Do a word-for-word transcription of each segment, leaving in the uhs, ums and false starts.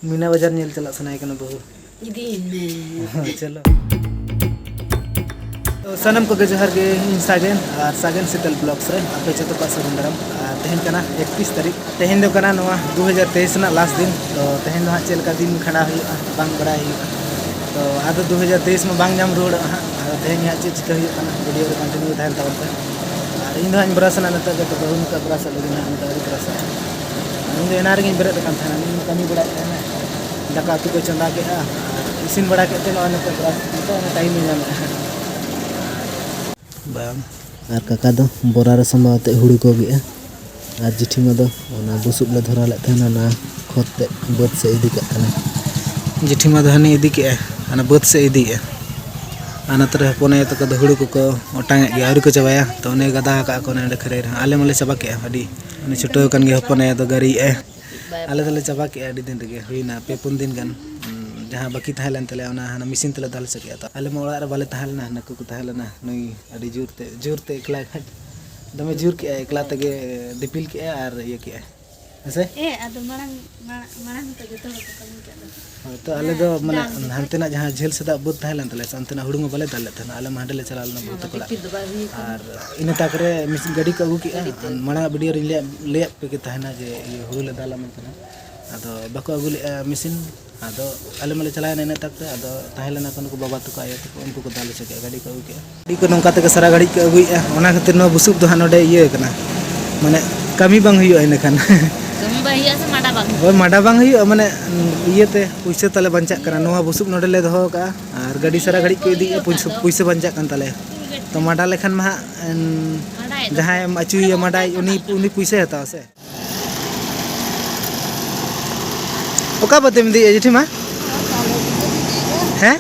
ᱢᱤᱱᱟ ᱵᱟᱡᱟᱨ ᱧᱮᱞ ᱪᱟᱞᱟᱜ ᱥᱟᱱᱟᱭᱮ ᱠᱟᱱᱟ ᱵᱟᱹᱦᱩ᱾ ᱤᱫᱤᱭᱤᱧ ᱢᱮ᱾ ᱪᱚᱞᱚ᱾ ᱛᱚ ᱥᱟᱱᱟᱢ ᱠᱚᱜᱮ ᱡᱚᱦᱟᱨ ᱜᱮ, ᱤᱧ ᱥᱟᱜᱮᱱ ᱟᱨ ᱥᱟᱜᱮᱱ ᱥᱤᱛᱟᱹᱞ ᱵᱞᱚᱜᱥ ᱨᱮ ᱟᱯᱮ ᱡᱚᱛᱚ ᱠᱚᱣᱟᱜ ᱥᱟᱹᱜᱩᱱ ᱫᱟᱨᱟᱢ᱾ ᱟᱨ ᱛᱮᱦᱮᱧ ᱠᱟᱱᱟ ᱮᱠᱛᱨᱤᱥ ᱛᱟᱹᱨᱤᱠᱷ᱾ ᱛᱮᱦᱮᱧ ᱫᱚ ᱠᱟᱱᱟ ᱱᱚᱣᱟ ᱫᱩ ᱦᱟᱡᱟᱨ ᱛᱮᱭᱤᱥ ᱨᱮᱱᱟᱜ ᱞᱟᱥᱴ ᱫᱤᱱ᱾ ᱛᱚ ᱛᱮᱦᱮᱧ ᱫᱚ ᱦᱟᱸᱜ ᱪᱮᱫ ᱞᱮᱠᱟ ᱫᱤᱱ ᱠᱷᱟᱸᱰᱟᱣ ᱦᱩᱭᱩᱜᱼᱟ, ᱵᱟᱝ ᱵᱟᱲᱟᱭ ᱦᱩᱭᱩᱜᱼᱟ᱾ ᱛᱚ ᱟᱫᱚ ᱫᱩ ᱦᱟᱡᱟᱨ ᱛᱮᱭᱤᱥ ᱢᱟ ᱵᱟᱝ ᱧᱟᱢ ᱨᱩᱣᱟᱹᱲᱚᱜᱼᱟ ᱦᱟᱸᱜ᱾ ᱟᱫᱚ ᱛᱮᱦᱮᱧ ᱦᱟᱸᱜ ᱪᱮᱫ ᱪᱤᱠᱟᱹ ᱦᱩᱭᱩᱜ ᱠᱟᱱᱟ, ᱵᱷᱤᱰᱤᱭᱳ ᱨᱮ ᱠᱚᱱᱴᱤᱱᱤᱭᱩ ᱛᱟᱦᱮᱱ ᱛᱟᱵᱚᱱ ᱯᱮ᱾ ᱟᱨ ᱤᱧ ᱫᱚ ᱦᱟᱸᱜ ᱤᱧ ᱵᱨᱟᱥ ᱮᱱᱟ ᱱᱤᱛᱚᱜ ᱜᱮ, ᱛᱚ ᱵᱟᱹᱦᱩ ᱱᱤᱛᱚᱜ ᱵᱨᱟᱥᱚᱜ ᱞᱟᱹᱜᱤᱫ ᱦᱟᱸᱜ, ᱱᱤᱛᱚᱜ ᱟᱹᱣᱨᱤ ᱵᱨᱟᱥᱚᱜᱼᱟ᱾ ᱤᱧ ᱫᱚ ᱮᱱᱟᱱ ᱨᱮᱜᱮᱧ ᱵᱮᱨᱮᱫ ᱟᱠᱟᱱ ᱛᱟᱦᱮᱱᱟ, ᱤᱧ ᱠᱟᱹᱢᱤ ᱵᱟᱲᱟᱭᱮᱫ ᱛᱟᱦᱮᱱᱟ, ᱫᱟᱠᱟ ᱩᱛᱩ ᱠᱚ ᱪᱚᱸᱫᱟ ᱠᱮᱫᱼᱟ ᱟᱨ ᱤᱥᱤᱱ ᱵᱟᱲᱟ ᱠᱮᱫ ᱛᱮ ᱱᱚᱜᱼᱚᱭ ᱱᱤᱛᱚᱜ ᱵᱨᱟᱥ, ᱱᱤᱛᱚᱜ ᱚᱱᱟ ᱴᱟᱭᱤᱢ ᱤᱧ ᱧᱟᱢᱮᱫᱼᱟ᱾ ᱵᱟᱝ, ᱟᱨ ᱠᱟᱠᱟ ᱫᱚ ᱵᱚᱨᱟ ᱨᱮ ᱥᱟᱢᱵᱟᱣ ᱟᱛᱮᱫ ᱦᱩᱲᱩ ᱠᱚ ᱜᱮᱫᱼᱟ᱾ ᱟᱨ ᱡᱤᱴᱷᱤ ᱢᱟ ᱫᱚ ᱚᱱᱟ ᱵᱩᱥᱩᱵ ᱞᱮ ᱫᱷᱚᱨᱟᱣ ᱞᱮᱫ ᱛᱟᱦᱮᱱᱟ, ᱚᱱᱟ ᱠᱷᱚᱛ ᱛᱮᱫ ᱵᱟᱹᱫᱽ ᱥᱮᱫ ᱤᱫᱤ ᱠᱟᱜ ᱠᱟᱱᱟ᱾ ᱡᱤᱴᱷᱤ ᱢᱟ ᱫᱚ ᱦᱟᱹᱱᱤ ᱤᱫᱤ ᱠᱮᱜᱼᱟᱭ, ᱦᱟᱱᱟ ᱵᱟᱹᱫᱽ ᱥᱮᱫ ᱤᱫᱤᱭᱮᱜᱼᱟ᱾ ᱟᱨ ᱱᱚᱛᱮ ᱨᱮ ᱦᱚᱯᱚᱱ ᱟᱭᱳ ᱛᱟᱠᱚ ᱫᱚ ᱦᱩᱲᱩ ᱠᱚᱠᱚ ᱚᱴᱟᱝᱮᱫ ᱜᱮᱭᱟ, ᱟᱹᱣᱨᱤ ᱠᱚ ᱪᱟᱵᱟᱭᱟ᱾ ᱛᱚ ᱚᱱᱮ ᱜᱟᱫᱟ ᱟᱠᱟᱫ ᱠᱚ ᱚᱱᱮ ᱚᱸᱰᱮ ᱠᱷᱟᱹᱨᱟᱹᱭ ᱨᱮᱦᱚᱸ᱾ ᱟᱞᱮ ᱢᱟᱞᱮ ᱪᱟᱵᱟ ᱠᱮᱜᱼᱟ ᱟᱹᱰᱤ, ᱩᱱᱤ ᱪᱷᱩᱴᱟᱹᱣ ᱟᱠᱟᱱ ᱜᱮᱭᱟ ᱦᱚᱯᱚᱱ ᱟᱭᱳ ᱫᱚ ᱜᱟᱹᱨᱤᱭᱮᱜᱼᱟᱭ᱾ ᱟᱞᱮ ᱫᱚᱞᱮ ᱪᱟᱵᱟ ᱠᱮᱜᱼᱟ ᱟᱹᱰᱤ ᱫᱤᱱ ᱨᱮᱜᱮ, ᱦᱩᱭᱱᱟ ᱯᱮ ᱯᱩᱱ ᱫᱤᱱ ᱜᱟᱱ᱾ ᱩᱸ, ᱡᱟᱦᱟᱸ ᱵᱟᱹᱠᱤ ᱛᱟᱦᱮᱸ ᱞᱮᱱ ᱛᱟᱞᱮᱭᱟ ᱚᱱᱟ ᱦᱟᱱᱟ ᱢᱮᱥᱤᱱ ᱛᱮᱞᱮ ᱫᱟᱞ ᱦᱚᱪᱚ ᱠᱮᱜᱼᱟ᱾ ᱛᱚ ᱟᱞᱮ ᱢᱟ ᱚᱲᱟᱜ ᱨᱮ ᱵᱟᱞᱮ ᱛᱟᱦᱮᱸ ᱞᱮᱱᱟ, ᱱᱩᱠᱩ ᱠᱚ ᱛᱟᱦᱮᱸ ᱞᱮᱱᱟ᱾ ᱱᱩᱭ ᱟᱹᱰᱤ ᱡᱳᱨ ᱛᱮ, ᱡᱳᱨ ᱛᱮ ᱮᱠᱞᱟ ᱠᱷᱟᱡ ᱫᱚᱢᱮ ᱡᱳᱨ ᱠᱮᱜᱼᱟᱭ, ᱮᱠᱞᱟ ᱛᱮᱜᱮ ᱫᱤᱯᱤᱞ ᱠᱮᱜᱼᱟᱭ ᱟᱨ ᱤᱭᱟᱹ ᱠᱮᱜᱼᱟᱭ᱾ ᱦᱮᱸᱥᱮ? ᱮ, ᱟᱫᱚ ᱢᱟᱲᱟᱝ, ᱢᱟᱲᱟᱝ, ᱢᱟᱲᱟᱝ ᱛᱚ ᱡᱚᱛᱚ ᱦᱚᱲ ᱠᱚ ᱠᱟᱹᱢᱤ ᱠᱟᱜ ᱫᱚ᱾ ᱦᱳᱭ, ᱛᱚ ᱟᱞᱮ ᱫᱚ ᱦᱮᱸ, ᱢᱟᱱᱮ ᱰᱟᱝ ᱜᱮ᱾ ᱦᱟᱱᱛᱮᱱᱟᱜ ᱡᱟᱦᱟᱸ ᱡᱷᱟᱹᱞ ᱥᱮᱫᱟᱜ ᱵᱟᱹᱫᱽ ᱛᱟᱦᱮᱸ ᱞᱮᱱ ᱛᱟᱞᱮᱭᱟ ᱥᱮ, ᱚᱱᱛᱮᱱᱟᱜ ᱦᱩᱲᱩ ᱢᱟ ᱵᱟᱞᱮ ᱫᱟᱞ ᱞᱮᱫ ᱛᱟᱦᱮᱱᱟ, ᱟᱞᱮ ᱢᱟ ᱦᱟᱸᱰᱮ ᱞᱮ ᱪᱟᱞᱟᱣ ᱞᱮᱱᱟ ᱵᱟᱹᱦᱩ ᱛᱟᱠᱚ ᱚᱲᱟᱜ᱾ ᱫᱤᱯᱤᱞ ᱫᱚ ᱵᱟᱭ ᱦᱩᱭ ᱠᱟᱱᱟ᱾ ᱟᱨ ᱤᱱᱟᱹ ᱛᱟᱠ ᱨᱮ ᱢᱤᱥ-, ᱜᱟᱹᱰᱤ ᱠᱚ ᱟᱹᱜᱩ ᱠᱮᱜᱼᱟ᱾ ᱜᱟᱹᱰᱤ ᱛᱮ᱾ ᱢᱟᱲᱟᱝ ᱟᱜ ᱵᱷᱤᱰᱤᱭᱳ ᱨᱮᱧ ᱞᱟᱹᱭᱟᱫ, ᱞᱟᱹᱭᱟᱫ ᱯᱮ ᱜᱮ ᱛᱟᱦᱮᱱᱟ ᱡᱮ ᱤᱭᱟᱹ ᱦᱩᱲᱩ ᱞᱮ ᱫᱟᱞᱟ ᱢᱮᱱᱛᱮ ᱱᱟᱜ᱾ ᱟᱫᱚ ᱵᱟᱠᱚ ᱟᱹᱜᱩ ᱞᱮᱜᱼᱟ ᱢᱮᱥᱤᱱ᱾ ᱟᱫᱚ ᱟᱞᱮ ᱢᱟᱞᱮ ᱪᱟᱞᱟᱣᱮᱱᱟ ᱤᱱᱟᱹ ᱛᱟᱠ ᱨᱮ, ᱟᱫᱚ ᱛᱟᱦᱮᱸ ᱞᱮᱱᱟ ᱠᱚ ᱱᱩᱠᱩ ᱵᱟᱵᱟ ᱛᱟᱠᱚ, ᱟᱭᱳ ᱛᱟᱠᱚ, ᱩᱱᱠᱩ ᱠᱚ ᱫᱟᱞ ᱦᱚᱪᱚ ᱠᱮᱜᱼᱟ, ᱜᱟᱹᱰᱤ ᱠᱚ ᱟᱹᱜᱩ ᱠᱮᱜᱼᱟ᱾ ᱜᱟᱹᱰᱤ ᱠᱚ ᱱᱚᱝᱠᱟ ᱛᱮᱜᱮ ᱥᱟᱨᱟ ᱜᱷᱟᱹᱲᱤᱡ ᱠᱚ ᱟᱹᱜᱩᱭᱮᱜᱼᱟ, ᱚᱱᱟ ᱠᱷᱟᱹᱛᱤᱨ ᱱᱚᱣᱟ ᱵᱩᱥᱩᱵ ᱫᱚ ᱦᱟᱸᱜ ᱱᱚᱰᱮ ᱤᱭᱟᱹ ᱠᱟᱱᱟ, ᱢᱟᱱᱮ ᱠᱟᱹᱢᱤ ᱵᱟᱝ ᱦᱩᱭᱩᱜᱼᱟ ᱤᱱᱟᱹᱠᱷᱟᱱ᱾ ᱠᱟᱹᱢᱤ ᱵᱟᱝ ᱦᱩᱭᱩᱜᱼᱟ ᱥᱮ ᱢᱟᱰᱟ ᱵᱟᱝ ᱦᱩᱭᱩᱜᱼᱟ? ᱦᱳᱭ, ᱢᱟᱰᱟ ᱵᱟᱝ ᱦᱩᱭᱩᱜᱼᱟ, ᱢᱟᱱᱮ ᱤᱭᱟᱹᱛᱮ ᱯᱩᱭᱥᱟᱹ ᱛᱟᱞᱮ ᱵᱟᱧᱪᱟᱜ ᱠᱟᱱᱟ᱾ ᱱᱚᱣᱟ ᱵᱩᱥᱩᱵ ᱱᱚᱰᱮ ᱞᱮ ᱫᱚᱦᱚ ᱠᱟᱜᱼᱟ ᱟᱨ ᱜᱟᱹᱰᱤ ᱥᱟᱨᱟ ᱜᱷᱟᱹᱲᱤᱡ ᱠᱚ ᱤᱫᱤᱭᱮᱜᱼᱟ, ᱯᱩᱭᱥᱟᱹ, ᱯᱩᱭᱥᱟᱹ ᱵᱟᱧᱪᱟᱜ ᱠᱟᱱ ᱛᱟᱞᱮᱭᱟ᱾ ᱛᱚ ᱢᱟᱰᱟ ᱞᱮᱠᱷᱟᱱ ᱢᱟ ᱦᱟᱸᱜ, ᱮᱱ, ᱢᱟᱰᱟᱭᱮᱫ ᱫᱚ᱾ ᱡᱟᱦᱟᱸᱭᱮᱢ ᱟᱹᱪᱩᱭᱮᱭᱟ ᱢᱟᱰᱟᱭ, ᱩᱱᱤ, ᱩᱱᱤ ᱯᱩᱭᱥᱟᱹᱭ ᱦᱟᱛᱟᱣᱟ ᱥᱮ᱾ ᱚᱠᱟ ᱵᱟᱹᱫᱽ ᱮᱢ ᱤᱫᱤᱭᱮᱫᱼᱟ ᱡᱮᱴᱷᱤ ᱢᱟ? ᱦᱮᱸ?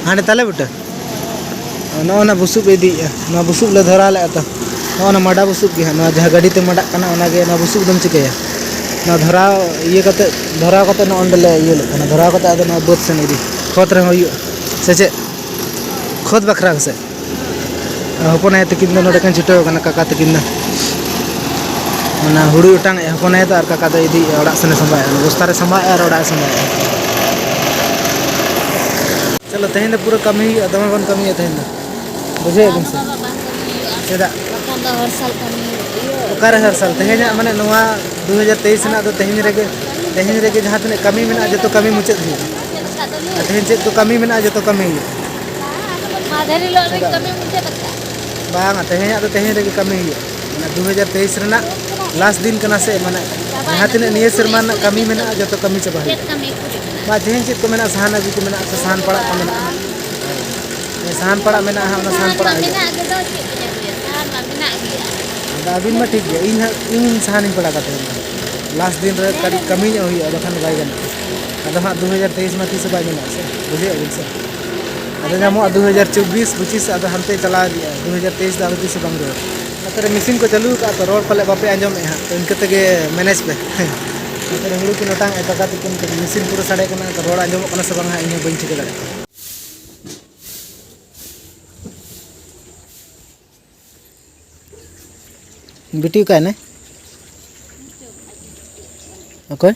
ᱦᱟᱸᱰᱮ ᱛᱟᱞᱮ ᱵᱩᱴᱟᱹ? ᱱᱚᱜᱼᱚ ᱱᱟ ᱵᱩᱥᱩᱵ ᱮ ᱤᱫᱤᱭᱮᱫᱼᱟ᱾ ᱱᱚᱣᱟ ᱵᱩᱥᱩᱵ ᱞᱮ ᱫᱷᱚᱨᱟᱣ ᱞᱮᱫᱼᱟ ᱛᱚ᱾ ᱱᱚᱜᱼᱚ ᱱᱟ ᱢᱟᱰᱟ ᱵᱩᱥᱩᱵ ᱜᱮ ᱦᱟᱸᱜ, ᱱᱚᱣᱟ ᱡᱟᱦᱟᱸ ᱜᱟᱹᱰᱤ ᱛᱮ ᱢᱟᱰᱟᱜ ᱠᱟᱱᱟ, ᱚᱱᱟ ᱜᱮ, ᱱᱚᱣᱟ ᱵᱩᱥᱩᱵ ᱫᱚᱢ ᱪᱤᱠᱟᱹᱭᱟ? ᱱᱚᱣᱟ ᱫᱷᱚᱨᱟᱣ ᱤᱭᱟᱹ ᱠᱟᱛᱮ, ᱫᱷᱚᱨᱟᱣ ᱠᱟᱛᱮ ᱱᱚᱜᱼᱚ ᱱᱚᱸᱰᱮ ᱞᱮ ᱤᱭᱟᱹ ᱞᱮᱫ ᱠᱟᱱᱟ᱾ ᱫᱷᱚᱨᱟᱣ ᱠᱟᱛᱮ ᱟᱫᱚ ᱱᱚᱣᱟ ᱵᱟᱹᱫᱽ ᱥᱮᱱ ᱤᱫᱤ᱾ ᱠᱷᱚᱛ ᱨᱮᱦᱚᱸ ᱦᱩᱭᱩᱜᱼᱟ᱾ ᱥᱮ ᱪᱮᱫ? ᱠᱷᱚᱛ ᱵᱟᱠᱷᱨᱟ ᱥᱮ? ᱦᱚᱯᱚᱱ ᱟᱭᱳ ᱛᱟᱹᱠᱤᱱ ᱫᱚ ᱱᱚᱰᱮ ᱠᱤᱱ ᱪᱷᱩᱴᱟᱹᱣ ᱟᱠᱟᱱᱟ, ᱠᱟᱠᱟ ᱛᱟᱹᱠᱤᱱ ᱫᱚ᱾ ᱚᱱᱟ ᱦᱩᱲᱩ ᱚᱴᱟᱝ ᱮ ᱦᱚᱯᱚᱱᱟᱭ ᱫᱚ ᱟᱨ ᱠᱟᱠᱟ ᱫᱚ ᱤᱫᱤᱭᱮᱫᱼᱟ ᱚᱲᱟᱜ ᱥᱮᱱᱮ ᱥᱟᱢᱵᱟᱭᱮᱫᱼᱟ, ᱵᱚᱥᱛᱟ ᱨᱮ ᱥᱟᱢᱵᱟᱭᱮᱫᱼᱟ ᱟᱨ ᱚᱲᱟᱜ ᱮ ᱥᱟᱢᱵᱟᱭᱮᱫᱼᱟ᱾ ᱪᱚᱞᱚ, ᱛᱮᱦᱮᱧ ᱫᱚ ᱯᱩᱨᱟᱹ ᱠᱟᱹᱢᱤ ᱦᱩᱭᱩᱜᱼᱟ, ᱫᱚᱢᱮ ᱵᱚᱱ ᱠᱟᱹᱢᱤᱭᱟ ᱛᱮᱦᱮᱧ ᱫᱚ, ᱵᱩᱡᱷᱟᱹᱣᱮᱫ ᱵᱤᱱ ᱥᱮ? ᱵᱟᱵᱟ, ᱵᱟᱝ ᱠᱟᱹᱢᱤ ᱦᱩᱭᱩᱜᱼᱟ᱾ ᱪᱮᱫᱟᱜ? ᱵᱟᱠᱷᱟᱱ ᱫᱚ ᱦᱚᱲ ᱥᱟᱞ ᱠᱟᱹᱢᱤ ᱦᱩᱭᱩᱜᱼᱟ᱾ ᱚᱠᱟᱨᱮ ᱦᱚᱲ ᱥᱟᱞ? ᱛᱮᱦᱮᱧᱟᱜ ᱢᱟᱱᱮ ᱱᱚᱣᱟ ᱫᱩ ᱦᱟᱡᱟᱨ ᱛᱮᱭᱤᱥ ᱨᱮᱱᱟᱜ ᱫᱚ ᱛᱮᱦᱮᱧ ᱨᱮᱜᱮ, ᱛᱮᱦᱮᱧ ᱨᱮᱜᱮ ᱡᱟᱦᱟᱸ ᱛᱤᱱᱟᱹᱜ ᱠᱟᱹᱢᱤ ᱢᱮᱱᱟᱜᱼᱟ, ᱡᱚᱛᱚ ᱠᱟᱹᱢᱤ ᱢᱩᱪᱟᱹᱫ ᱦᱩᱭᱩᱜᱼᱟ᱾ ᱟᱨ ᱛᱮᱦᱮᱧ ᱪᱮᱫ ᱠᱚ ᱠᱟᱹᱢᱤ ᱢᱮᱱᱟᱜᱼᱟ, ᱡᱚᱛᱚ ᱠᱟᱹᱢᱤ ᱦᱩᱭᱩᱜᱼᱟ᱾ ᱢᱟᱫᱷᱮᱨ ᱦᱤᱞᱳᱜ ᱨᱮ ᱪᱮᱫᱟᱜ? ᱠᱟᱹᱢᱤ ᱢᱩᱪᱟᱹᱫ ᱟᱠᱟᱫᱼᱟ᱾ ᱵᱟᱝᱟ, ᱛᱮᱦᱮᱧᱟᱜ ᱫᱚ ᱛᱮᱦᱮᱧ ᱨᱮᱜᱮ ᱠᱟᱹᱢᱤ ᱦᱩᱭᱩᱜᱼᱟ᱾ ᱚᱱᱟ ᱫᱩ ᱦᱟᱡᱟᱨ ᱛᱮᱭᱤᱥ ᱨᱮᱱᱟᱜ ᱞᱟᱥᱴ ᱫᱤᱱ ᱠᱟᱱᱟ ᱥᱮ, ᱢᱟᱱᱮ ᱡᱟᱦᱟᱸ ᱛᱤᱱᱟᱹᱜ ᱱᱤᱭᱟᱹ ᱥᱮᱨᱢᱟ ᱨᱮᱱᱟᱜ ᱠᱟᱹᱢᱤ ᱢᱮᱱᱟᱜᱼᱟ, ᱡᱚᱛᱚ ᱠᱟᱹᱢᱤ ᱪᱟᱵᱟ ᱦᱩᱭᱩᱜᱼᱟ᱾ ᱵᱟ, ᱛᱮᱦᱮᱧ ᱪᱮᱫ ᱠᱚ ᱢᱮᱱᱟᱜᱼᱟ? ᱥᱟᱦᱟᱱ ᱟᱹᱜᱩ ᱠᱚ ᱢᱮᱱᱟᱜᱼᱟ ᱥᱮ ᱥᱟᱦᱟᱱ ᱯᱟᱲᱟᱜ ᱠᱚ ᱢᱮᱱᱟᱜᱼᱟ? ᱥᱟᱦᱟᱱ ᱯᱟᱲᱟᱜ ᱢᱮᱱᱟᱜᱼᱟ, ᱚᱱᱟ ᱥᱟᱦᱟᱱ ᱯᱟᱲᱟᱜ ᱦᱩᱭᱩᱜᱼᱟ᱾ ᱢᱮᱱᱟᱜ ᱜᱮᱫᱚ, ᱪᱮᱫ ᱵᱤᱱ ᱟᱹᱜᱩᱭᱟ? ᱥᱟᱦᱟᱱ ᱢᱟ ᱢᱮᱱᱟᱜ ᱜᱮᱭᱟ᱾ ᱟᱫᱚ ᱟᱹᱵᱤᱱ ᱢᱟ ᱴᱷᱤᱠ ᱜᱮᱭᱟ, ᱤᱧ ᱦᱟᱸᱜ, ᱤᱧ ᱥᱟᱦᱟᱱᱤᱧ ᱯᱟᱲᱟᱜᱟ ᱛᱮᱦᱮᱧ ᱫᱚ᱾ ᱞᱟᱥᱴ ᱫᱤᱱ ᱨᱮ ᱠᱟᱹᱴᱤᱡ ᱠᱟᱹᱢᱤ ᱧᱚᱜ ᱦᱩᱭᱩᱜᱼᱟ, ᱵᱟᱠᱷᱟᱱ ᱫᱚ ᱵᱟᱭ ᱜᱟᱱᱚᱜᱼᱟ᱾ ᱟᱫᱚ ᱦᱟᱸᱜ ᱫᱩ ᱦᱟᱡᱟᱨ ᱛᱮᱭᱤᱥ ᱢᱟ ᱛᱤᱥ ᱦᱚᱸ ᱵᱟᱭ ᱧᱟᱢᱚᱜᱼᱟ ᱥᱮ, ᱵᱩᱡᱷᱟᱹᱣᱮᱫ ᱵᱤᱱ ᱥᱮ? ᱟᱫᱚ ᱧᱟᱢᱚᱜᱼᱟ ᱫᱩ ᱦᱟᱡᱟᱨ ᱪᱚᱵᱵᱤᱥ ᱯᱚᱸᱪᱤᱥ, ᱟᱫᱚ ᱦᱟᱱᱛᱮ ᱪᱟᱞᱟᱣ ᱤᱫᱤᱜᱼᱟ᱾ ᱫᱩ ᱦᱟᱡᱟᱨ ᱛᱮᱭᱤᱥ ᱫᱚ ᱟᱫᱚ ᱛᱤᱥ ᱦᱚᱸ ᱵᱟᱝ ᱨᱩᱣᱟᱹᱲᱟ᱾ ᱱᱚᱛᱮ ᱨᱮ ᱢᱮᱥᱤᱱ ᱠᱚ ᱪᱟᱹᱞᱩ ᱟᱠᱟᱫᱼᱟ ᱛᱚ, ᱨᱚᱲ ᱯᱟᱞᱮ ᱵᱟᱯᱮ ᱟᱸᱡᱚᱢᱮᱫᱼᱟ ᱦᱟᱸᱜ, ᱛᱚ ᱤᱱᱠᱟᱹ ᱛᱮᱜᱮ ᱢᱮᱱᱮᱡᱽ ᱯᱮ᱾ ᱱᱚᱛᱮ ᱨᱮ ᱦᱩᱲᱩ ᱠᱤᱱ ᱚᱴᱟᱝ ᱮᱫ ᱠᱟᱠᱟ ᱛᱟᱹᱠᱤᱱ, ᱢᱮᱥᱤᱱ ᱯᱩᱨᱟᱹ ᱥᱟᱰᱮ ᱠᱟᱱᱟ, ᱛᱚ ᱨᱚᱲ ᱟᱸᱡᱚᱢᱚᱜ ᱠᱟᱱᱟ ᱥᱮ ᱵᱟᱝ ᱦᱟᱸᱜ, ᱤᱧ ᱦᱚᱸ ᱵᱟᱹᱧ ᱴᱷᱤᱠᱟᱹ ᱫᱟᱲᱮᱭᱟᱜ ᱠᱟᱱᱟ᱾ ᱵᱤᱴᱤ ᱚᱠᱟᱭᱮᱱᱟᱭ? ᱚᱠᱚᱭ?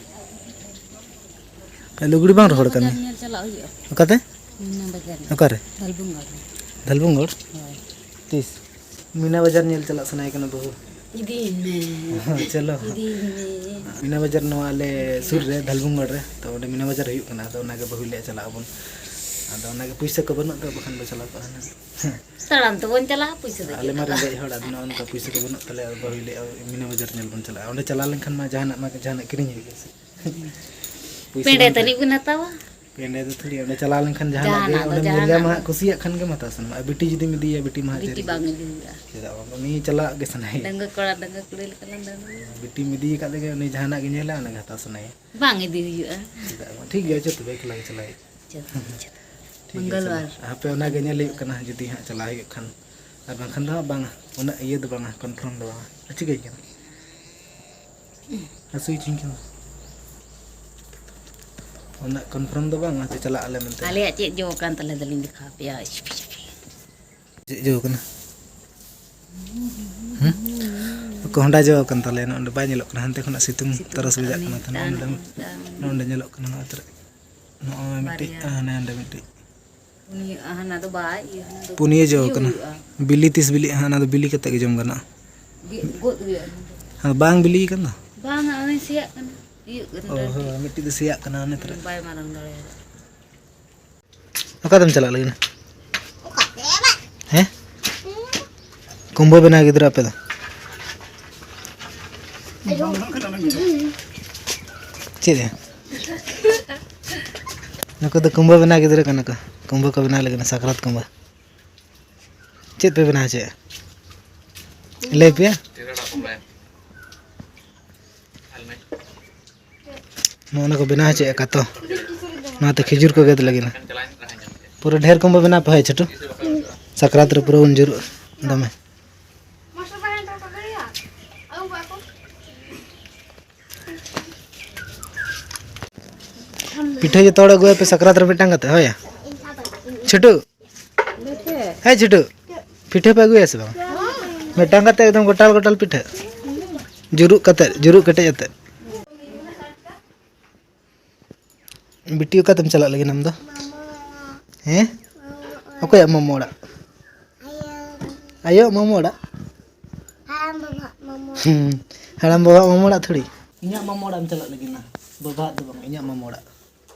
ᱞᱩᱜᱽᱲᱤ ᱵᱟᱝ ᱨᱚᱦᱚᱲ ᱠᱟᱱᱟ᱾ ᱵᱟᱡᱟᱨ ᱧᱮᱞ ᱪᱟᱞᱟᱜ ᱦᱩᱭᱩᱜᱼᱟ᱾ ᱚᱠᱟᱛᱮ? ᱢᱤᱱᱟ ᱵᱟᱡᱟᱨ ᱧᱮᱞ᱾ ᱚᱠᱟᱨᱮ? ᱫᱷᱟᱞᱵᱷᱩᱝᱜᱚᱲ ᱨᱮ᱾ ᱫᱷᱟᱞᱵᱷᱩᱝᱜᱚᱲ? ᱦᱳᱭ᱾ ᱛᱤᱥ? ᱢᱤᱱᱟ ᱵᱟᱡᱟᱨ ᱧᱮᱞ ᱪᱟᱞᱟᱜ ᱥᱟᱱᱟᱭᱮ ᱠᱟᱱᱟ ᱵᱟᱹᱦᱩ᱾ ᱤᱫᱤᱭᱤᱧ ᱢᱮ᱾ ᱪᱚᱞᱚ᱾ ᱤᱫᱤᱭᱤᱧ ᱢᱮ᱾ ᱢᱤᱱᱟ ᱵᱟᱡᱟᱨ ᱱᱚᱣᱟ ᱟᱞᱮ ᱥᱩᱨ ᱨᱮ, ᱫᱷᱟᱞᱵᱷᱩᱝᱜᱚᱲ ᱨᱮ᱾ ᱛᱚ, ᱚᱸᱰᱮ ᱢᱤᱱᱟ ᱵᱟᱡᱟᱨ ᱦᱩᱭᱩᱜ ᱠᱟᱱᱟ᱾ ᱟᱫᱚ ᱚᱱᱟᱜᱮ ᱵᱟᱹᱦᱩ ᱞᱟᱹᱭᱟ ᱪᱟᱞᱟᱜ ᱟᱵᱚᱱ᱾ ᱟᱫᱚ ᱚᱱᱟᱜᱮ ᱯᱩᱭᱥᱟᱹ ᱠᱚ ᱵᱟᱹᱱᱩᱜ ᱫᱚ, ᱵᱟᱠᱷᱟᱱ ᱵᱚ ᱪᱟᱞᱟᱣ ᱠᱚᱜᱼᱟ ᱦᱩᱱᱟᱹᱝ᱾ ᱛᱟᱲᱟᱢ ᱛᱮᱵᱚᱱ ᱪᱟᱞᱟᱜᱼᱟ, ᱯᱩᱭᱥᱟᱹ ᱫᱚ ᱟᱞᱮ ᱪᱮᱫ ᱢᱟ ᱦᱟᱛᱟᱣ? ᱨᱮᱸᱜᱮᱡ ᱦᱚᱲ, ᱟᱫᱚ ᱱᱚᱜᱼᱚ ᱱᱚᱝᱠᱟ ᱯᱩᱭᱥᱟᱹ ᱠᱚ ᱵᱟᱹᱱᱩᱜ ᱛᱟᱞᱮᱭᱟ᱾ ᱟᱫᱚ ᱵᱟᱹᱦᱩᱭ ᱞᱟᱹᱭᱮᱫᱼᱟ, ᱢᱤᱱᱟ ᱵᱟᱡᱟᱨ ᱧᱮᱞ ᱵᱚᱱ ᱪᱟᱞᱟᱜᱼᱟ᱾ ᱚᱸᱰᱮ ᱪᱟᱞᱟᱣ ᱞᱮᱱᱠᱷᱟᱱ ᱢᱟ ᱡᱟᱦᱟᱱᱟᱜ ᱢᱟ, ᱡᱟᱦᱟᱱᱟᱜ ᱠᱤᱨᱤᱧ ᱦᱩᱭᱩᱜᱼᱟ ᱥᱮ᱾ ᱯᱩᱭᱥᱟᱹ ᱯᱮᱸᱰᱮ ᱵᱟᱝ ᱛᱟᱹᱱᱤᱡ ᱵᱤᱱ ᱦᱟᱛᱟᱣᱟ? ᱯᱮᱸᱰᱮ ᱫᱚ ᱛᱷᱚᱲᱤ, ᱚᱸᱰᱮ ᱪᱟᱞᱟᱣ ᱞᱮᱱᱠᱷᱟᱱ ᱡᱟᱦᱟᱱᱟᱜ ᱜᱮ, ᱡᱟᱦᱟᱱᱟᱜ ᱫᱚ, ᱚᱸᱰᱮᱢ ᱧᱮᱞ ᱡᱟᱦᱟᱱᱟᱜ ᱧᱟᱢᱟ ᱫᱚ᱾ ᱦᱟᱸᱜ, ᱠᱩᱥᱤᱭᱟᱜ ᱠᱷᱟᱱ ᱜᱮᱢ ᱦᱟᱛᱟᱣ ᱥᱟᱱᱟᱢᱟ᱾ ᱟᱨ ᱵᱤᱴᱤ ᱡᱩᱫᱤᱢ ᱤᱫᱤᱭᱟ, ᱵᱤᱴᱤ ᱢᱟ ᱦᱟᱸᱜ ᱵᱤᱴᱤ ᱡᱟᱹᱨᱤ ᱵᱟᱝ ᱜᱮᱭᱟ᱾ ᱤᱫᱤ ᱦᱩᱭᱩᱜᱼᱟ᱾ ᱪᱮᱫᱟᱜ ᱵᱟᱝ? ᱩᱱᱤ ᱪᱟᱞᱟᱜ ᱜᱮ ᱥᱟᱱᱟᱭᱮᱭᱟ᱾ ᱰᱟᱺᱜᱩᱣᱟᱹ ᱠᱚᱲᱟ, ᱰᱟᱺᱜᱩᱣᱟᱹ ᱠᱩᱲᱤ ᱞᱮᱠᱟ ᱞᱟᱝ ᱫᱟᱬᱟᱱᱟ᱾ ᱵᱤᱴᱤᱢ ᱤᱫᱤ ᱟᱠᱟᱫ ᱛᱮᱜᱮ ᱩᱱᱤ ᱡᱟᱦᱟᱱᱟᱜ ᱜᱮ ᱧᱮᱞᱟ, ᱚᱱᱟ ᱜᱮ ᱦᱟᱛᱟᱣ ᱥᱟᱱᱟᱭᱮᱭᱟ᱾ ᱵᱟᱝ ᱤᱫᱤ ᱦᱩᱭᱩᱜᱼᱟ᱾ ᱪᱮᱫᱟᱜ ᱵᱟᱝ? ᱴᱷᱤᱠ ᱜᱮᱭᱟ, ᱪᱚ ᱛᱚᱵᱮ ᱮᱠᱞᱟ ᱜᱮ ᱪᱟᱞᱟᱜ ᱦᱩᱭᱩᱜᱼᱟ᱾ ᱪᱚ, ᱪᱚ᱾ ᱴᱷᱤᱠ ᱜᱮᱭᱟ, ᱢᱚᱝᱜᱚᱞ ᱪᱚᱞᱚ᱾ ᱵᱟᱨ᱾ ᱦᱟᱯᱮ ᱚᱱᱟ ᱜᱮ ᱧᱮᱞ ᱦᱩᱭᱩᱜ ᱠᱟᱱᱟ, ᱡᱩᱫᱤ ᱦᱟᱸᱜ ᱪᱟᱞᱟᱣ ᱦᱩᱭᱩᱜ ᱠᱷᱟᱱ᱾ ᱟᱨ ᱵᱟᱝᱠᱷᱟᱱ ᱫᱚ ᱦᱟᱸᱜ ᱵᱟᱝᱟ, ᱩᱱᱟᱹᱜ ᱤᱭᱟᱹ ᱫᱚ ᱵᱟᱝᱟ, ᱠᱚᱱᱯᱷᱟᱨᱢ ᱫᱚ ᱵᱟᱝᱟ᱾ ᱪᱤᱠᱟᱹᱭ ᱠᱟᱱᱟ? ᱦᱟᱹᱥᱩᱭ ᱪᱤᱧ ᱠᱟᱱᱟ᱾ ᱩᱱᱟᱹᱜ ᱠᱚᱱᱯᱷᱟᱨᱢ ᱫᱚ ᱵᱟᱝᱟ ᱡᱮ ᱪᱟᱞᱟᱜ ᱟᱞᱮ ᱢᱮᱱᱛᱮ᱾ ᱟᱞᱮᱭᱟᱜ ᱪᱮᱫ ᱡᱚ ᱠᱟᱱ ᱛᱟᱞᱮ, ᱫᱟᱞᱤᱧ ᱫᱮᱠᱷᱟᱣ ᱟᱯᱮᱭᱟ᱾ ᱪᱮᱫ ᱡᱚ ᱠᱟᱱᱟ? ᱦᱩᱸ? ᱠᱚᱦᱰᱟ ᱡᱚ ᱟᱠᱟᱱ ᱛᱟᱞᱮᱭᱟ, ᱱᱚᱜᱼᱚᱭ ᱱᱚᱰᱮ ᱵᱟᱭ ᱧᱮᱞᱚᱜ ᱠᱟᱱᱟ, ᱦᱟᱱᱛᱮ ᱠᱷᱚᱱᱟᱜ ᱥᱤᱛᱩᱝ ᱥᱤᱛᱩᱝ ᱛᱟᱨᱟᱥ ᱵᱟᱡᱟᱜ ᱠᱟᱱᱟ, ᱛᱚ ᱱᱚᱜᱼᱚᱭ ᱱᱚᱰᱮ, ᱢᱤᱫᱴᱟᱝ, ᱱᱚᱜᱼᱚᱭ ᱱᱚᱰᱮ ᱧᱮᱞᱚᱜ ᱠᱟᱱᱟ, ᱱᱚᱣᱟ ᱟᱛᱨᱮ, ᱱᱚᱜᱼᱚᱭ ᱢᱤᱫᱴᱤᱡ, ᱵᱟᱨᱭᱟ᱾ ᱦᱟᱱᱮ ᱦᱟᱸᱰᱮ ᱢᱤᱫᱴᱤᱡ᱾ ᱩᱱᱤ, ᱦᱟᱱᱟ ᱫᱚ ᱵᱟᱭ ᱤᱭᱟᱹ, ᱦᱟᱱᱟ ᱫᱚ ᱯᱩᱱᱭᱟᱹ ᱡᱚ ᱤᱭᱟᱹ ᱠᱟᱱᱟ᱾ ᱦᱩᱭᱩᱜᱼᱟ᱾ ᱵᱤᱞᱤ ᱛᱤᱥ ᱵᱤᱞᱤᱜᱼᱟ ᱦᱟᱸᱜ, ᱚᱱᱟ ᱫᱚ ᱵᱤᱞᱤ ᱠᱟᱛᱮ ᱜᱮ ᱡᱚᱢ ᱜᱟᱱᱚᱜᱼᱟ᱾ ᱜᱮᱫ ᱜᱚᱫ ᱦᱩᱭᱩᱜᱼᱟ ᱚᱱᱟ ᱫᱚ᱾ ᱦᱟᱸᱜ ᱵᱟᱝ ᱵᱤᱞᱤ ᱠᱟᱱ ᱫᱚ? ᱵᱟᱝᱟ, ᱚᱱᱮ ᱥᱮᱭᱟᱜ ᱠᱟᱱᱟ᱾ ᱤᱭᱟᱹᱜ ᱠᱟᱱᱟ ᱚ ᱰᱟᱹᱱᱴᱤ᱾ ᱦᱚᱸ, ᱢᱤᱫᱴᱤᱡ ᱫᱚ ᱥᱮᱭᱟᱜ ᱠᱟᱱᱟ, ᱚᱱᱮ ᱛᱚᱨᱟ᱾ ᱵᱟᱭ ᱢᱟᱨᱟᱝ ᱫᱟᱲᱮᱭᱟᱫᱟ᱾ ᱚᱠᱟᱛᱮᱢ ᱪᱟᱞᱟᱜ ᱞᱟᱹᱜᱤᱫ? ᱦᱮᱸ? ᱠᱩᱢᱵᱟᱹ ᱵᱮᱱᱟᱣ ᱜᱤᱫᱽᱨᱟᱹ ᱟᱯᱮ ᱫᱚ᱾ ᱪᱮᱫ ᱭᱟ? ᱱᱩᱠᱩ ᱫᱚ ᱠᱩᱢᱵᱟᱹ ᱵᱮᱱᱟᱣ ᱜᱤᱫᱽᱨᱟᱹ ᱠᱟᱱᱟ ᱠᱚ᱾ ᱠᱩᱢᱵᱟᱹ ᱠᱚ ᱵᱮᱱᱟᱣ ᱞᱟᱹᱜᱤᱫ, ᱥᱟᱠᱨᱟᱛ ᱠᱩᱢᱵᱟᱹ᱾ ᱪᱮᱫ ᱯᱮ ᱵᱮᱱᱟᱣ ᱦᱚᱪᱚᱭᱟ? ᱞᱟᱹᱭ ᱯᱮ᱾ ᱱᱚᱜᱼᱚ ᱱᱟ ᱠᱚ ᱵᱮᱱᱟᱣ ᱦᱚᱪᱚᱭᱮᱫ ᱠᱟᱛᱚ᱾ ᱱᱚᱣᱟᱛᱮ ᱠᱷᱤᱡᱩᱨ ᱠᱚ ᱜᱮᱫ ᱞᱟᱹᱜᱤᱫ ᱱᱟ᱾ ᱯᱩᱨᱟᱹ ᱰᱷᱮᱨ ᱠᱚᱢ ᱵᱚ ᱵᱮᱱᱟᱣ ᱯᱮ ᱦᱳᱭ ᱪᱷᱳᱴᱩ᱾ ᱥᱟᱠᱨᱟᱛ ᱨᱮ ᱯᱩᱨᱟᱹ ᱵᱚᱱ ᱡᱩᱨᱩᱜᱼᱟ ᱫᱚᱢᱮ᱾ ᱯᱤᱴᱷᱟᱹ ᱡᱚᱛᱚ ᱦᱚᱲ ᱟᱹᱜᱩᱭᱟᱯᱮ ᱥᱟᱠᱨᱟᱛ ᱨᱮ ᱢᱤᱫᱴᱟᱝ ᱠᱟᱛᱮ, ᱦᱳᱭ ᱭᱟ? ᱪᱷᱳᱴᱩ᱾ ᱦᱮᱸ ᱪᱷᱳᱴᱩ, ᱯᱤᱴᱷᱟᱹ ᱯᱮ ᱟᱹᱜᱩᱭᱟ ᱥᱮ ᱵᱟᱝ? ᱢᱤᱫᱴᱟᱝ ᱠᱟᱛᱮ ᱮᱠᱫᱚᱢ ᱜᱚᱴᱟᱞ ᱜᱚᱴᱟᱞ ᱯᱤᱴᱷᱟᱹ᱾ ᱡᱩᱨᱩᱜ ᱠᱟᱛᱮ, ᱡᱩᱨᱩᱜ ᱠᱮᱴᱮᱡ ᱠᱟᱛᱮ᱾ ᱵᱤᱴᱤ, ᱚᱠᱟᱛᱮᱢ ᱪᱟᱞᱟᱜ ᱞᱟᱹᱜᱤᱫ ᱟᱢ ᱫᱚ? ᱦᱮᱸ? ᱚᱠᱚᱭᱟᱜ ᱢᱟᱢᱚ ᱚᱲᱟᱜ? ᱟᱭᱳ ᱢᱟᱢᱚ ᱚᱲᱟᱜ? ᱦᱟᱲᱟᱢ ᱵᱟᱵᱟᱣᱟᱜ ᱢᱟᱢᱚ ᱚᱲᱟᱜ᱾ ᱦᱩᱸ, ᱦᱟᱲᱟᱢ ᱵᱟᱵᱟᱣᱟᱜ ᱢᱟᱢᱚ ᱚᱲᱟᱜ ᱛᱷᱚᱲᱤ᱾ ᱤᱧᱟᱹᱜ ᱢᱟᱢᱚ ᱚᱲᱟᱜ ᱮᱢ ᱪᱟᱞᱟᱜ ᱞᱟᱹᱜᱤᱫ ᱱᱟ? ᱵᱟᱵᱟᱣᱟᱜ ᱫᱚ ᱵᱟᱝ, ᱤᱧᱟᱹᱜ ᱢᱟᱢᱚ ᱚᱲᱟᱜ᱾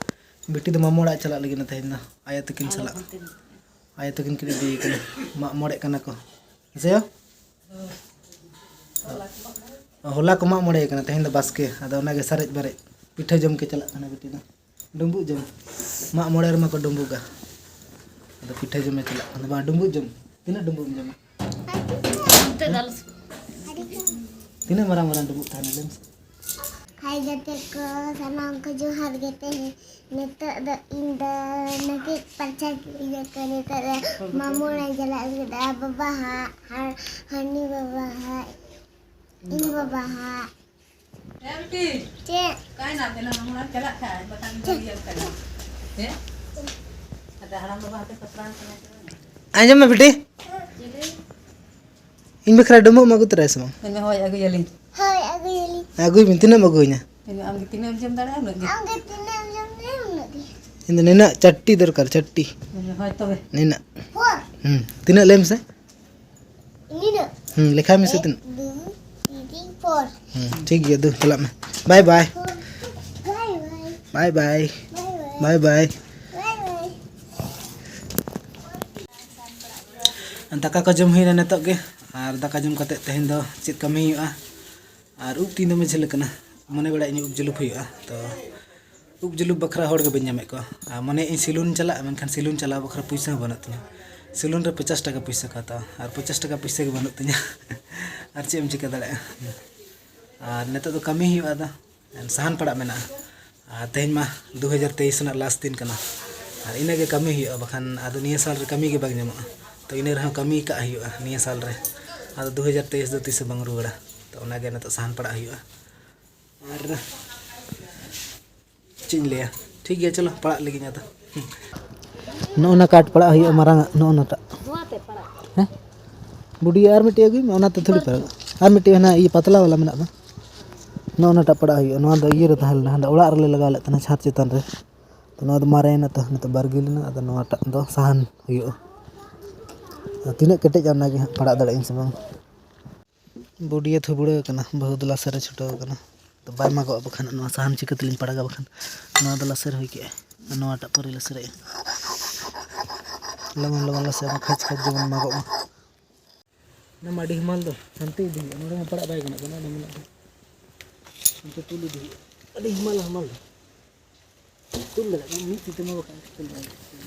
ᱵᱤᱴᱤ ᱫᱚ ᱢᱟᱢᱚ ᱚᱲᱟᱜ ᱮ ᱪᱟᱞᱟᱜ ᱞᱟᱹᱜᱤᱫ ᱱᱟ ᱛᱮᱦᱮᱧ ᱫᱚ, ᱟᱭᱳ ᱛᱟᱹᱠᱤᱱ ᱥᱟᱞᱟᱜ᱾ ᱟᱭᱳ ᱛᱟᱹᱠᱤᱱ ᱠᱤᱱ ᱤᱫᱤᱭᱮ ᱠᱟᱱᱟ, ᱢᱟᱜ ᱢᱚᱬᱮᱜ ᱠᱟᱱᱟ ᱠᱚ᱾ ᱦᱮᱸ ᱥᱮ ᱭᱳ? ᱦᱚᱞᱟ ᱠᱚ ᱢᱟᱜ ᱢᱚᱬᱮ ᱠᱟᱱᱟ, ᱛᱮᱦᱮᱧ ᱫᱚ ᱵᱟᱥᱠᱮ, ᱟᱫᱚ ᱚᱱᱟᱜᱮ ᱥᱟᱨᱮᱡ ᱵᱟᱨᱮᱡ ᱯᱤᱴᱷᱟᱹ ᱡᱚᱢ ᱠᱚ ᱪᱟᱞᱟᱜ ᱠᱟᱱᱟ ᱵᱤᱴᱤ ᱫᱚ᱾ ᱰᱩᱸᱵᱩᱜ ᱡᱚᱢ, ᱢᱟᱜ ᱢᱚᱬᱮ ᱨᱮᱢᱟ ᱠᱚ ᱰᱩᱸᱵᱩᱜᱟ, ᱟᱫᱚ ᱯᱤᱴᱷᱟᱹ ᱡᱚᱢᱮ ᱪᱟᱞᱟᱜ ᱠᱟᱱᱟ᱾ ᱵᱟᱝ, ᱰᱩᱸᱵᱩᱜ ᱡᱚᱢ, ᱛᱤᱱᱟᱹᱜ ᱰᱩᱸᱵᱩᱜ ᱮᱢ ᱡᱚᱢᱟ? ᱱᱤᱛᱚᱜ ᱫᱚ ᱟᱞᱚ ᱛᱤᱱᱟᱹᱜ ᱢᱟᱨᱟᱝ ᱢᱟᱨᱟᱝ ᱰᱩᱸᱵᱩᱜ ᱛᱟᱦᱮᱱᱟ, ᱞᱟᱹᱭ ᱢᱮᱥᱮ? ᱦᱟᱭ ᱜᱟᱛᱮ ᱠᱚ, ᱥᱟᱱᱟᱢ ᱠᱚ ᱡᱚᱦᱟᱨ ᱜᱮ᱾ ᱛᱮᱦᱮᱧ ᱱᱤᱛᱚᱜ ᱫᱚ ᱤᱧ ᱫᱚ ᱱᱟᱹᱠᱤᱡ ᱯᱟᱨᱪᱟ ᱤᱭᱟᱹ ᱠᱚ, ᱱᱤᱛᱚᱜ ᱫᱚ ᱢᱟᱢᱚ ᱚᱲᱟᱜ ᱤᱧ ᱪᱟᱞᱟᱜ ᱞᱟᱹᱜᱤᱫ᱾ ᱟᱨ ᱵᱟᱵᱟ ᱦᱟᱸᱜ, ᱟᱨ ᱦᱟᱹᱱᱤ ᱵᱟᱵᱟ ᱦᱟᱸᱜ, ᱤᱧ ᱵᱟᱵᱟ ᱦᱟᱸᱜ᱾ ᱦᱮᱸ ᱵᱤᱴᱤ, ᱪᱮᱫ? ᱚᱠᱟᱭᱮᱱᱟ? ᱫᱮᱞᱟ ᱢᱟᱢᱚ ᱚᱲᱟᱜ ᱪᱟᱞᱟᱜ ᱠᱷᱟᱡ ᱵᱟᱠᱷᱟᱱ ᱫᱚ ᱪᱮᱫ? ᱤᱭᱟᱹ ᱠᱟᱱᱟ᱾ ᱦᱮᱸ? ᱟᱫᱚ ᱦᱟᱲᱟᱢ ᱵᱟᱵᱟ ᱦᱟᱛᱮ ᱯᱟᱥᱨᱟᱣ ᱠᱟᱱᱟ ᱥᱮ ᱵᱟᱝ? ᱟᱸᱡᱚᱢ ᱢᱮ ᱵᱤᱴᱤ᱾ ᱪᱤᱞᱤ? ᱤᱧ ᱵᱟᱠᱷᱨᱟ ᱰᱩᱸᱵᱩᱜ ᱮᱢ ᱟᱹᱜᱩ ᱛᱚᱨᱟᱭᱟ ᱥᱮ ᱵᱟᱝ? ᱢᱮᱱ ᱢᱮ, ᱦᱳᱭ, ᱟᱹᱜᱩᱭᱟᱞᱤᱧ᱾ ᱦᱳᱭ, ᱟᱹᱜᱩᱭᱟᱞᱤᱧ᱾ ᱟᱹᱜᱩᱭ ᱵᱤᱱ, ᱛᱤᱱᱟᱹᱜ ᱮᱢ ᱟᱹᱜᱩᱣᱟᱹᱧᱟ? ᱢᱮᱱ ᱢᱮ, ᱟᱢ ᱜᱮ ᱛᱤᱱᱟᱹᱜ ᱮᱢ ᱡᱚᱢ ᱫᱟᱲᱮᱭᱟᱜᱼᱟ, ᱩᱱᱟᱹᱜ ᱜᱮ᱾ ᱟᱢ ᱜᱮ ᱛᱤᱱᱟᱹᱜ ᱮᱢ ᱡᱚᱢ ᱫᱟᱲᱮᱭᱟᱜᱼᱟ, ᱩᱱᱟᱹᱜ ᱜᱮ᱾ ᱤᱧ ᱫᱚ ᱱᱤᱱᱟᱹᱜ ᱪᱟᱨᱴᱤ ᱫᱚᱨᱠᱟᱨ, ᱪᱟᱨᱴᱤ᱾ ᱢᱮᱱ ᱢᱮ, ᱦᱳᱭ ᱛᱚᱵᱮ᱾ ᱱᱤᱱᱟᱹᱜ᱾ ᱯᱷᱳᱨ᱾ ᱦᱩᱸ, ᱛᱤᱱᱟᱹᱜ ᱞᱟᱹᱭ ᱢᱮᱥᱮ? ᱱᱤᱱᱟᱹᱜ᱾ ᱦᱩᱸ, ᱞᱮᱠᱷᱟᱭ ᱢᱮᱥᱮ ᱮᱠ, ᱛᱤᱱᱟᱹᱜ? ᱫᱩ, ᱛᱤᱱ, ᱯᱷᱳᱨ᱾ ᱦᱩᱸ, ᱴᱷᱤᱠ ᱜᱮᱭᱟ, ᱫᱩ, ᱪᱟᱞᱟᱜ ᱢᱮ᱾ ᱵᱟᱭ ᱵᱟᱭ᱾ ᱯᱷᱳᱨ᱾ ᱵᱟᱭ ᱵᱟᱭ᱾ ᱵᱟᱭ ᱵᱟᱭ᱾ ᱵᱟᱭ ᱵᱟᱭ᱾ ᱵᱟᱭ ᱵᱟᱭ᱾ ᱵᱟᱭ ᱵᱟᱭ᱾ ᱫᱟᱠᱟ ᱠᱚ ᱡᱚᱢ ᱦᱩᱭᱱᱟ ᱱᱤᱛᱚᱜ ᱜᱮ, ᱟᱨ ᱫᱟᱠᱟ ᱡᱚᱢ ᱠᱟᱛᱮ ᱛᱮᱦᱮᱧ ᱫᱚ ᱪᱮᱫ ᱠᱟᱹᱢᱤ ᱦᱩᱭᱩᱜᱼᱟ? ᱟᱨ ᱩᱵ ᱛᱤᱧ ᱫᱚᱢᱮ ᱡᱷᱟᱹᱞ ᱟᱠᱟᱱᱟ, ᱢᱚᱱᱮ ᱵᱟᱲᱟᱭᱮᱫ ᱟᱹᱧ ᱩᱵ ᱡᱩᱞᱩᱯ ᱦᱩᱭᱩᱜᱼᱟ᱾ ᱛᱚ ᱩᱵ ᱡᱩᱞᱩᱯ ᱵᱟᱠᱷᱨᱟ ᱦᱚᱲ ᱜᱮ ᱵᱟᱹᱧ ᱧᱟᱢᱮᱫ ᱠᱚᱣᱟ᱾ ᱟᱨ ᱢᱚᱱᱮᱭᱮᱫ ᱟᱹᱧ ᱥᱮᱞᱩᱱ ᱪᱟᱞᱟᱜᱼᱟ, ᱢᱮᱱᱠᱷᱟᱱ ᱥᱮᱞᱩᱱ ᱪᱟᱞᱟᱣ ᱵᱟᱠᱷᱨᱟ ᱯᱩᱭᱥᱟᱹ ᱦᱚᱸ ᱵᱟᱹᱱᱩᱜ ᱛᱤᱧᱟᱹ᱾ ᱥᱮᱞᱩᱱ ᱨᱮ ᱯᱚᱪᱟᱥ ᱴᱟᱠᱟ ᱯᱩᱭᱥᱟᱹ ᱠᱚ ᱦᱟᱛᱟᱣᱟ, ᱟᱨ ᱯᱚᱪᱟᱥ ᱴᱟᱠᱟ ᱯᱩᱭᱥᱟᱹ ᱜᱮ ᱵᱟᱹᱱᱩᱜ ᱛᱤᱧᱟᱹ᱾ ᱟᱨ ᱪᱮᱫ ᱮᱢ ᱪᱤᱠᱟᱹ ᱫᱟᱲᱮᱭᱟᱜᱼᱟ? ᱟᱨ ᱱᱤᱛᱚᱜ ᱫᱚ ᱠᱟᱹᱢᱤ ᱦᱩᱭᱩᱜᱼᱟ, ᱟᱫᱚ ᱥᱟᱦᱟᱱ ᱯᱟᱲᱟᱜ ᱢᱮᱱᱟᱜᱼᱟ᱾ ᱟᱨ ᱛᱮᱦᱮᱧ ᱢᱟ ᱫᱩ ᱦᱟᱡᱟᱨ ᱛᱮᱭᱤᱥ ᱨᱮᱱᱟᱜ ᱞᱟᱥᱴ ᱫᱤᱱ ᱠᱟᱱᱟ, ᱟᱨ ᱤᱱᱟᱹᱜᱮ ᱠᱟᱹᱢᱤ ᱦᱩᱭᱩᱜᱼᱟ, ᱵᱟᱠᱷᱟᱱ ᱟᱫᱚ ᱱᱤᱭᱟᱹ ᱥᱟᱞ ᱨᱮ ᱠᱟᱹᱢᱤ ᱜᱮ ᱵᱟᱝ ᱧᱟᱢᱚᱜᱼᱟ᱾ ᱛᱚ ᱤᱱᱟᱹ ᱨᱮᱦᱚᱸ ᱠᱟᱹᱢᱤ ᱠᱟᱜ ᱦᱩᱭᱩᱜᱼᱟ ᱱᱤᱭᱟᱹ ᱥᱟᱞ ᱨᱮ, ᱟᱫᱚ ᱫᱩ ᱦᱟᱡᱟᱨ ᱛᱮᱭᱤᱥ ᱫᱚ ᱛᱤᱥ ᱦᱚᱸ ᱵᱟᱝ ᱨᱩᱣᱟᱹᱲᱟ᱾ ᱛᱚ ᱚᱱᱟᱜᱮ ᱱᱤᱛᱚᱜ ᱥᱟᱦᱟᱱ ᱯᱟᱲᱟᱜ ᱦᱩᱭᱩᱜᱼᱟ᱾ ᱟᱨ ᱪᱮᱫ ᱤᱧ ᱞᱟᱹᱭᱟ, ᱴᱷᱤᱠ ᱜᱮᱭᱟ, ᱪᱚᱞᱚ ᱯᱟᱲᱟᱜ ᱞᱟᱹᱜᱤᱫ ᱟᱫᱚ᱾ ᱦᱩᱸ᱾ ᱱᱚᱜᱼᱚ ᱱᱟ ᱠᱟᱴ ᱯᱟᱲᱟᱜ ᱦᱩᱭᱩᱜᱼᱟ, ᱢᱟᱨᱟᱝ ᱟᱜ, ᱱᱚᱜᱼᱚ ᱱᱟᱴᱟᱜ᱾ ᱦᱮᱸ? ᱵᱩᱰᱤ, ᱟᱨ ᱢᱤᱫᱴᱤᱡ ᱟᱹᱜᱩᱭ ᱢᱮ, ᱚᱱᱟᱛᱮ ᱛᱷᱚᱲᱤ ᱯᱟᱨᱟᱜᱼᱟ᱾ ᱟᱨ ᱢᱤᱫᱴᱤᱡ ᱦᱮᱱᱟᱜᱼᱟ, ᱤᱭᱟᱹ ᱯᱟᱛᱞᱟ ᱵᱟᱞᱟ ᱢᱮᱱᱟᱜ ᱫᱚ, ᱱᱚᱜᱼᱚ ᱱᱟᱴᱟᱜ ᱯᱟᱲᱟᱜ ᱦᱩᱭᱩᱜᱼᱟ᱾ ᱱᱚᱣᱟ ᱫᱚ ᱤᱭᱟᱹ ᱨᱮ ᱛᱟᱦᱮᱸ ᱞᱮᱱᱟ, ᱦᱟᱸᱰᱮ ᱚᱲᱟᱜ ᱨᱮᱞᱮ ᱞᱟᱜᱟᱣ ᱞᱮᱫ ᱛᱟᱦᱮᱱᱟ, ᱪᱷᱟᱫᱽ ᱪᱮᱛᱟᱱ ᱨᱮ᱾ ᱛᱚ ᱱᱚᱣᱟ ᱫᱚ ᱢᱟᱨᱮᱭᱮᱱᱟ, ᱛᱚ ᱱᱤᱛᱚᱜ ᱵᱟᱨᱜᱤᱞ ᱮᱱᱟ᱾ ᱟᱫᱚ ᱱᱚᱣᱟᱴᱟᱜ ᱫᱚ ᱥᱟᱦᱟᱱ ᱦᱩᱭᱩᱜᱼᱟ᱾ ᱟᱨ ᱛᱤᱱᱟᱹᱜ ᱠᱮᱴᱮᱡᱼᱟ, ᱚᱱᱟᱜᱮ ᱦᱟᱸᱜ ᱯᱟᱲᱟᱜ ᱫᱟᱲᱮᱭᱟᱜ ᱟᱹᱧ ᱥᱮ ᱵᱟᱝ᱾ ᱵᱩᱰᱤᱭᱟᱹ ᱛᱷᱩᱵᱲᱟᱹ ᱟᱠᱟᱱᱟ, ᱵᱟᱹᱦᱩ ᱫᱚ ᱞᱟᱥᱮᱨ ᱨᱮ ᱪᱷᱩᱴᱟᱹᱣ ᱟᱠᱟᱱᱟ᱾ ᱛᱚ ᱵᱟᱭ ᱢᱟᱜᱚᱜᱼᱟ, ᱵᱟᱠᱷᱟᱱ ᱱᱚᱣᱟ ᱥᱟᱦᱟᱱ ᱪᱤᱠᱟᱹ ᱛᱮᱞᱤᱧ ᱯᱟᱲᱟᱜᱟ? ᱵᱟᱠᱷᱟᱱ ᱱᱚᱣᱟ ᱫᱚ ᱞᱟᱥᱮᱨ ᱦᱩᱭ ᱠᱮᱜᱼᱟᱭ, ᱟᱨ ᱱᱚᱣᱟᱴᱟᱜ ᱯᱟᱹᱨᱤ ᱞᱟᱥᱮᱨᱮᱜᱼᱟ᱾ ᱞᱚᱜᱚᱱ ᱞᱚᱜᱚᱱ ᱞᱟᱥᱮᱨ ᱢᱟ, ᱠᱷᱟᱪ ᱠᱷᱟᱪ ᱡᱮᱢᱚᱱ ᱢᱟᱜᱚᱜ ᱢᱟ᱾ ᱚᱱᱟ ᱢᱟ ᱟᱹᱰᱤ ᱦᱮᱢᱟᱞ ᱫᱚ, ᱦᱟᱱᱛᱮ ᱤᱫᱤ ᱦᱩᱭᱩᱜᱼᱟ, ᱱᱚᱰᱮ ᱢᱟ ᱯᱟᱲᱟᱜ ᱵᱟᱭ ᱜᱟᱱᱚᱜ ᱠᱟᱱᱟ, ᱚᱸᱰᱮ ᱢᱮᱱᱟᱜ ᱫᱚ᱾ ᱦᱟᱱᱛᱮ ᱛᱩᱞ ᱤᱫᱤ ᱦᱩᱭᱩᱜᱼᱟ, ᱟᱹᱰᱤ ᱦᱮᱢᱟᱞ ᱦᱮᱢᱟᱞ ᱫᱚ᱾ ᱛᱩᱞ ᱫᱟᱲᱮᱭᱟᱜ ᱠᱟᱱᱟ, ᱢᱤᱫ ᱛᱤ ᱛᱮᱢᱟ ᱵᱟᱠᱷᱟᱱ ᱛᱩᱞ ᱫᱟᱲᱮᱭᱟᱜ ᱠᱟᱱᱟ᱾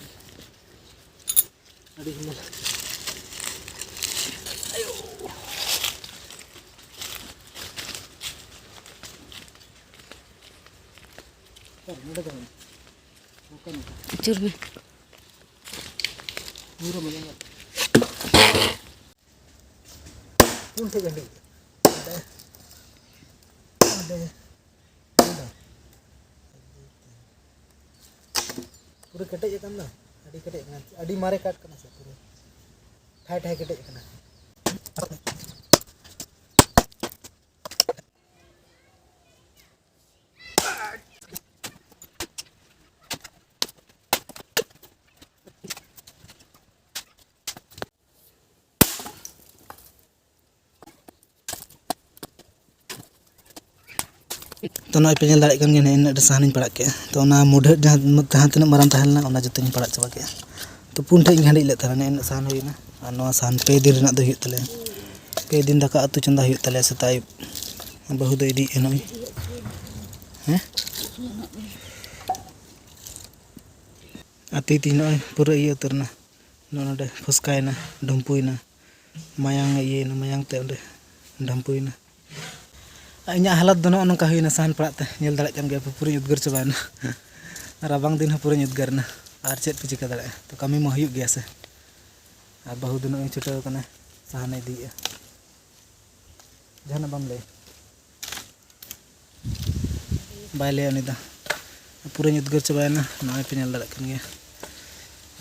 ᱟᱹᱰᱤ ᱦᱮᱢᱟᱞ᱾ ᱟᱭᱳ᱾ ᱚᱠᱟᱨᱮ? ᱱᱚᱰᱮ ᱫᱚ ᱵᱟᱝ᱾ ᱚᱠᱟ ᱱᱚᱰᱮ? ᱟᱹᱪᱩᱨ ᱢᱮ᱾ ᱧᱩᱨ ᱟᱢᱟ ᱡᱟᱸᱜᱟ᱾ ᱩᱱ ᱴᱷᱮᱡ ᱦᱟᱺᱰᱤ᱾ ᱚᱸᱰᱮ᱾ ᱚᱸᱰᱮ᱾ ᱯᱩᱨᱟᱹ ᱠᱮᱴᱮᱡ ᱟᱠᱟᱱ ᱫᱚ, ᱟᱹᱰᱤ ᱠᱮᱴᱮᱡ ᱟᱠᱟᱱᱟ, ᱟᱹᱰᱤ ᱢᱟᱨᱮ ᱠᱟᱴ ᱠᱟᱱᱟ ᱥᱮ, ᱯᱩᱨᱟᱹ ᱴᱷᱟᱭ ᱴᱷᱟᱭ ᱠᱮᱴᱮᱡ ᱟᱠᱟᱱᱟ᱾ ᱛᱚ, ᱱᱚᱜᱼᱚᱭ ᱯᱮ ᱧᱮᱞ ᱫᱟᱲᱮᱭᱟᱜ ᱠᱟᱱ ᱜᱮᱭᱟ, ᱱᱮᱜᱼᱮ ᱱᱤᱱᱟᱹᱜ ᱥᱟᱦᱟᱱᱤᱧ ᱯᱟᱲᱟᱜ ᱠᱮᱜᱼᱟ᱾ ᱛᱚ, ᱚᱱᱟ ᱢᱩᱰᱷᱟᱹᱫ ᱡᱟᱦᱟᱸ, ᱡᱟᱦᱟᱸ ᱛᱤᱱᱟᱹᱜ ᱢᱟᱨᱟᱝ ᱛᱟᱦᱮᱸ ᱞᱮᱱᱟ, ᱚᱱᱟ ᱡᱚᱛᱚᱧ ᱯᱟᱲᱟᱜ ᱪᱟᱵᱟ ᱠᱮᱜᱼᱟ᱾ ᱛᱚ, ᱯᱩᱱ ᱴᱷᱮᱡ ᱤᱧ ᱦᱟᱺᱰᱤᱡ ᱞᱮᱫ ᱛᱟᱦᱮᱱᱟ, ᱱᱮᱜᱼᱮ ᱱᱤᱱᱟᱹᱜ ᱥᱟᱦᱟᱱ ᱦᱩᱭᱱᱟ᱾ ᱟᱨ ᱱᱚᱣᱟ ᱥᱟᱦᱟᱱ ᱯᱮ ᱫᱤᱱ ᱨᱮᱱᱟᱜ ᱫᱚ ᱦᱩᱭᱩᱜ ᱛᱟᱞᱮᱭᱟ, ᱯᱮ ᱫᱤᱱ ᱫᱟᱠᱟ ᱩᱛᱩ ᱪᱚᱸᱫᱟ ᱦᱩᱭᱩᱜ ᱛᱟᱞᱮᱭᱟ ᱥᱮᱛᱟᱜ ᱟᱹᱭᱩᱵ᱾ ᱵᱟᱹᱦᱩ ᱫᱚ ᱤᱫᱤᱭᱮᱫᱼᱟ ᱱᱚᱜᱼᱚᱭ᱾ ᱦᱮᱸ? ᱟᱨ ᱛᱤ ᱛᱤᱧ ᱱᱚᱜᱼᱚᱭ ᱯᱩᱨᱟᱹ ᱤᱭᱟᱹ ᱩᱛᱟᱹᱨ ᱮᱱᱟ, ᱱᱚᱜᱼᱚ ᱱᱚᱰᱮ ᱯᱷᱚᱥᱠᱟᱭᱮᱱᱟ, ᱰᱷᱩᱢᱯᱩᱭᱮᱱᱟ, ᱢᱟᱭᱟᱝ ᱮ ᱤᱭᱟᱹᱭᱮᱱᱟ, ᱢᱟᱭᱟᱝ ᱛᱮ ᱚᱸᱰᱮ ᱰᱷᱟᱢᱯᱩᱭᱮᱱᱟ᱾ ᱟᱨ ᱤᱧᱟᱹᱜ ᱦᱟᱞᱚᱛ ᱫᱚ ᱱᱚᱜᱼᱚ ᱱᱚᱝᱠᱟ ᱦᱩᱭᱱᱟ ᱥᱟᱦᱟᱱ ᱯᱟᱲᱟᱜ ᱛᱮ, ᱧᱮᱞ ᱫᱟᱲᱮᱭᱟᱜ ᱠᱟᱱ ᱜᱮᱭᱟ ᱯᱮ, ᱯᱩᱨᱟᱹᱧ ᱩᱫᱽᱜᱟᱹᱨ ᱪᱟᱵᱟᱭᱮᱱᱟ᱾ ᱨᱟᱵᱟᱝ ᱫᱤᱱ ᱦᱚᱸ ᱯᱩᱨᱟᱹᱧ ᱩᱫᱽᱜᱟᱹᱨ ᱮᱱᱟ, ᱟᱨ ᱪᱮᱫ ᱯᱮ ᱪᱤᱠᱟᱹ ᱫᱟᱲᱮᱭᱟᱜᱼᱟ? ᱛᱚ, ᱠᱟᱹᱢᱤ ᱢᱟ ᱦᱩᱭᱩᱜ ᱜᱮᱭᱟ ᱥᱮ᱾ ᱟᱨ ᱵᱟᱹᱦᱩ ᱫᱚ ᱱᱚᱜᱼᱚᱭ ᱪᱷᱩᱴᱟᱹᱣ ᱠᱟᱱᱟ, ᱥᱟᱦᱟᱱᱮ ᱤᱫᱤᱭᱮᱫᱼᱟ᱾ ᱡᱟᱦᱟᱱᱟᱜ ᱵᱟᱢ ᱞᱟᱹᱭᱟ? ᱵᱟᱭ ᱞᱟᱹᱭᱟ ᱩᱱᱤ ᱫᱚ᱾ ᱯᱩᱨᱟᱹᱧ ᱩᱫᱽᱜᱟᱹᱨ ᱪᱟᱵᱟᱭᱮᱱᱟ, ᱱᱚᱜᱼᱚᱭ ᱯᱮ ᱧᱮᱞ ᱫᱟᱲᱮᱭᱟᱜ ᱠᱟᱱ ᱜᱮᱭᱟ᱾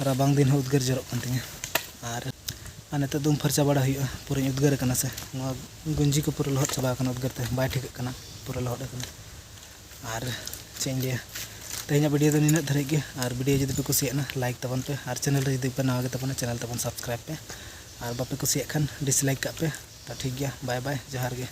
ᱨᱟᱵᱟᱝ ᱫᱤᱱ ᱦᱚᱸ ᱩᱫᱽᱜᱟᱹᱨ ᱡᱚᱨᱚᱜ ᱠᱟᱱ ᱛᱤᱧᱟᱹ᱾ ᱟᱨ, ᱟᱨ ᱱᱤᱛᱚᱜ ᱫᱚ ᱩᱢ ᱯᱷᱟᱨᱪᱟ ᱵᱟᱲᱟ ᱦᱩᱭᱩᱜᱼᱟ, ᱯᱩᱨᱟᱹᱧ ᱩᱫᱽᱜᱟᱹᱨ ᱠᱟᱱᱟ ᱥᱮ᱾ ᱱᱚᱣᱟ ᱜᱩᱸᱡᱤ ᱠᱚ ᱯᱩᱨᱟᱹ ᱞᱚᱦᱚᱫ ᱪᱟᱵᱟ ᱟᱠᱟᱱᱟ ᱩᱫᱽᱜᱟᱹᱨ ᱛᱮ, ᱵᱟᱭ ᱴᱷᱤᱠᱟᱹᱜ ᱠᱟᱱᱟ, ᱯᱩᱨᱟᱹ ᱞᱚᱦᱚᱫ ᱟᱠᱟᱱᱟ᱾ ᱟᱨ ᱪᱮᱫ ᱤᱧ ᱞᱟᱹᱭᱟ, ᱛᱮᱦᱮᱧᱟᱜ video ᱫᱚ ᱱᱤᱱᱟᱹᱜ ᱫᱷᱟᱹᱨᱤᱡ ᱜᱮ᱾ ᱟᱨ video ᱡᱩᱫᱤ ᱯᱮ ᱠᱩᱥᱤᱭᱟᱜᱼᱟ, like ᱛᱟᱵᱚᱱ ᱯᱮ, ᱟᱨ channel ᱨᱮ ᱡᱩᱫᱤ ᱯᱮ ᱱᱟᱣᱟ ᱜᱮ ᱛᱟᱵᱚᱱᱟ, channel ᱛᱟᱵᱚᱱ subscribe ᱯᱮ, ᱟᱨ ᱵᱟᱯᱮ ᱠᱩᱥᱤᱭᱟᱜ ᱠᱷᱟᱱ dislike ᱠᱟᱜ ᱯᱮ᱾ ᱛᱚ, ᱴᱷᱤᱠ ᱜᱮᱭᱟ, bye bye, ᱡᱚᱦᱟᱨ ᱜᱮ᱾